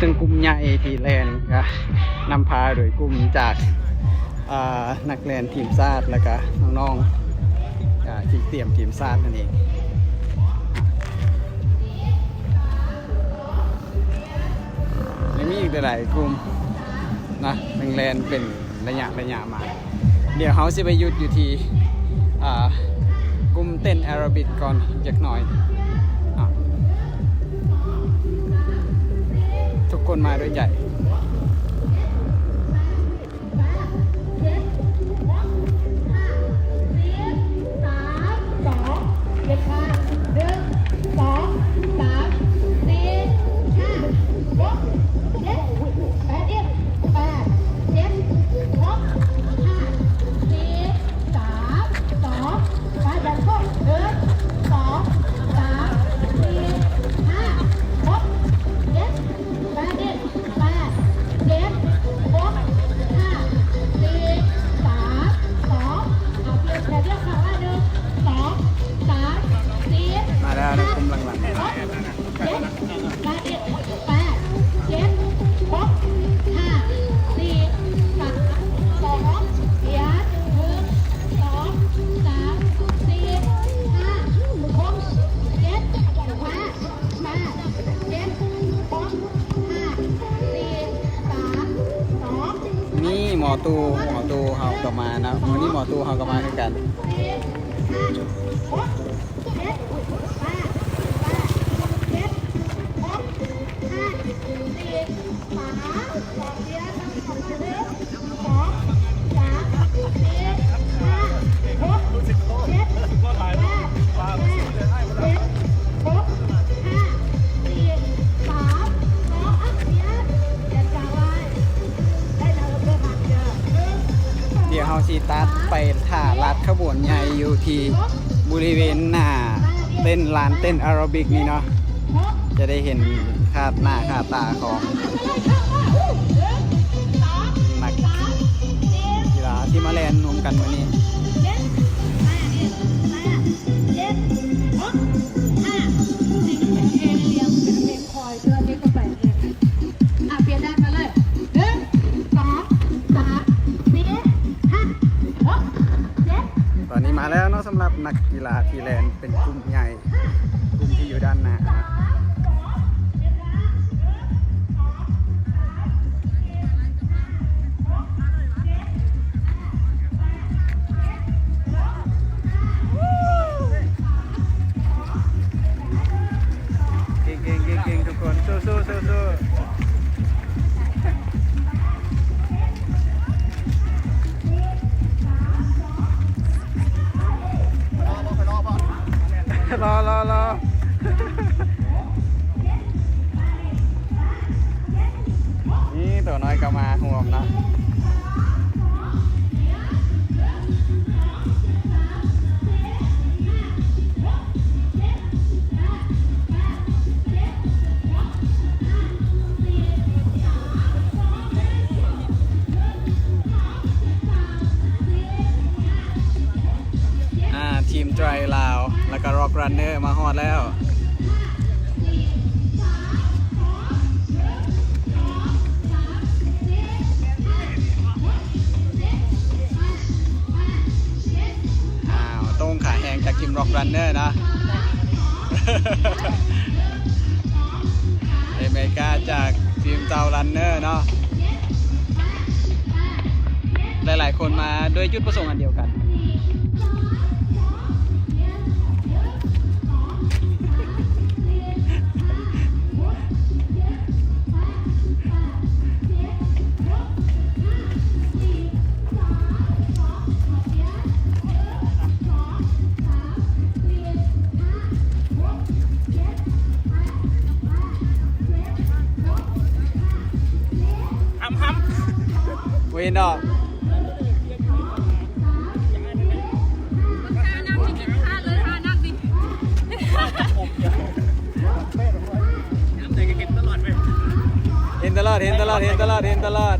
ເປັນກຸ່ມໃຫຍ່ທີ່ແລ່ນ ນຳພາໂດຍກຸ່ມຈາກ ອ່າ ນັກແລ່ນທີມຊາດ ແລ້ວກະນ້ອງໆ ອ່າ ທີ່ຕຽມທີມຊາດນັ້ນເອງ. ຍັງມີອີກຫຼາຍໆກຸ່ມນະ ຍັງແລ່ນເປັນໄລຍະໄລຍະມາ. ດຽວເຮົາຊິໄປຢຸດຢູ່ທີ່ ອ່າ ກຸ່ມເຕັ້ນແອໂຣບິກກ່ອນຈັກໜ່ອຍ. ອ່າ ທຸກຄົນມາດ້ວຍໃຈ. ເຈັດ ຫົກ ຫ້າ ສີ່ ສາມ ສອງ ເຈັດ ຫ້າ ໜຶ່ງ ສອງ ສາມ ສີ່ ຫ້າ ຫົກ ເຈັດ ແປດ ເອັດ ແປດ ເຈັດ ຫົກ ຫ້າ ສີ່ ສາມ ສອງ ໄປ ແບບໂຄ ໜຶ່ງ ສອງ ສາມ ສີ່ ຫ້າ ຫົກ ເຈັດ ແປດ ເອັດ ແປດ ເຈັດ ຫົກ ຫ້າ ສີ່ ສາມ ສອງ ເອົາ ປ່ຽນແບບ ວຽກເຂົ້າມາ ໜຶ່ງ ສອງ ສາມ ສີ່ ມາແລ້ວ ໃນກຸ່ມຫຼັງໆ ຫ້າ ຫົກ ເຈັດ ແປດ ເອັດ ແປດ ເຈັດ ຫົກ ຫ້າ ສີ່ ສາມ ສອງ ປ່ຽນ ໜຶ່ງ ສອງ ສາມ ສີ່ ຫ້າ ຫົກ ເຈັດ ແປດ ນີ້ໝໍຕູ້ ໝໍຕູ້ເຮົາກໍມານະ ມື້ນີ້ໝໍຕູ້ເຮົາກໍມາຄືກັນ. ດຽວເຮົາຊິຕັດໄປຖ້າລັດຂະບວນໃຫຍ່ຢູ່ທີ່ບໍລິເວນໜ້າເຕັ້ນ ລານເຕັ້ນແອໂຣບິກນີ້ເນາະ. ຈະໄດ້ເຫັນຄາດໜ້າຄາດຕາຂອງນັກກິລາທີ່ມາແລ່ນຮ່ວມກັນມື້ນີ້. ຕອນນີ້ມາແລ້ວເນາະ ສຳລັບນັກກິລາທີ່ແລ່ນເປັນກຸ່ມໃຫຍ່. ກຸ່ມທີ່ຢູ່ດ້ານໜ້າ. ເກັ່ງໆໆໆ ທຸກຄົນ ສູ້ໆໆໆ. ລໍໆໆ ນີ້ໂຕນ້ອຍກໍມາຮ່ວມເນາະ. ອ່າ ທີມໄຕຣລາວ ແລ້ວກໍ Rock Runner ມາຮອດແລ້ວ. ອ້າວ ໂຕ້ງຂາແຮງຈາກທີມ Rock Runner ເນາະ. ເອເມກາຈາກທີມເຈົ້າ Runner ເນາະ. ຫຼາຍໆຄົນມາດ້ວຍຈຸດປະສົງອັນດຽວກັນ. ຫ້ຳໆ ບໍ່ເຫັນດອກ. ທ່ານັ່ງນີ້ກິນຂາດເລີຍ ທ່ານັ່ງນີ້ ເຫັນຕະຫຼອດເວີຍ ເຫັນຕະຫຼອດ ເຫັນຕະຫຼອດ ເຫັນຕະຫຼອດ ເຫັນຕະຫຼອດ.